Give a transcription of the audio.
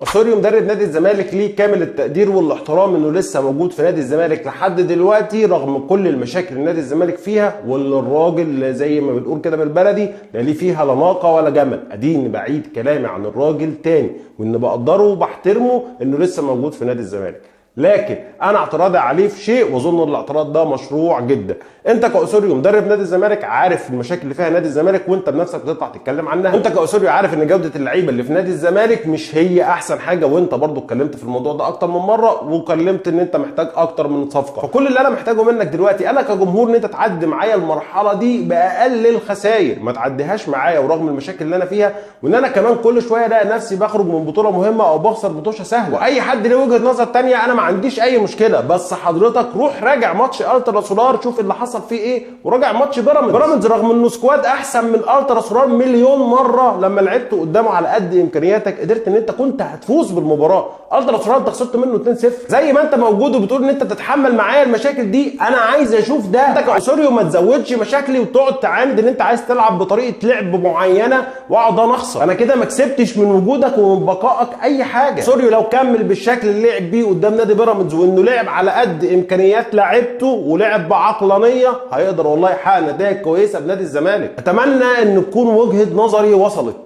اوسوريو مدرب نادي الزمالك ليه كامل التقدير والاحترام انه لسه موجود في نادي الزمالك لحد دلوقتي رغم كل المشاكل اللي نادي الزمالك فيها، واللي الراجل زي ما بنقول كده بالبلدي لا ليه فيها لا ناقة ولا جمل. اديني بعيد كلامي عن الراجل تاني، وان بقدره وبحترمه انه لسه موجود في نادي الزمالك، لكن انا اعتراضي عليه في شيء واظن الاعتراض ده مشروع جدا. انت كاوسوريو مدرب نادي الزمالك عارف المشاكل اللي فيها نادي الزمالك وانت بنفسك بتطلع تتكلم عنها. انت كاوسوريو عارف ان جوده اللعيبة اللي في نادي الزمالك مش هي احسن حاجة، وانت برضو اتكلمت في الموضوع ده اكتر من مرة وكلمت ان انت محتاج اكتر من صفقة. فكل اللي انا محتاجه منك دلوقتي انا كجمهور ان انت تعدي معايا المرحلة دي باقل الخسائر، ما تعديهاش معايا ورغم المشاكل اللي انا فيها، وان انا كمان كل شوية الاقي نفسي بخرج من بطوله مهمة او بخسر بطوشه سهلة. واي حد له وجهه نظر تانية انا ما عنديش اي مشكلة، بس حضرتك روح راجع ماتش الترا سولار شوف اللي حصل فيه ايه، وراجع ماتش بيراميدز. بيراميدز رغم انه squad احسن من الترا سولار مليون مرة، لما لعبت قدامه على قد امكانياتك قدرت ان انت كنت هتفوز بالمباراة. الترا سولار انت خسرت منه 2-0. زي ما انت موجود وبتقول ان انت تتحمل معايا المشاكل دي، انا عايز اشوف ده. انت كاوسوريو ما تزودش مشاكلي وتقعد تعاند ان انت عايز تلعب بطريقة لعب معينة واقعد انا اخسر. انا كده ما كسبتش من وجودك ومن بقائك اي حاجة. اوسوريو لو كمل بالشكل اللي لعب بيه قدام نادي بيراميدز وانه لعب على قد امكانيات لعبته ولعب بعقلانيه، هيقدر والله يحقق نتائج كويسة بنادي الزمالك. اتمنى ان تكون وجهه نظري وصلت.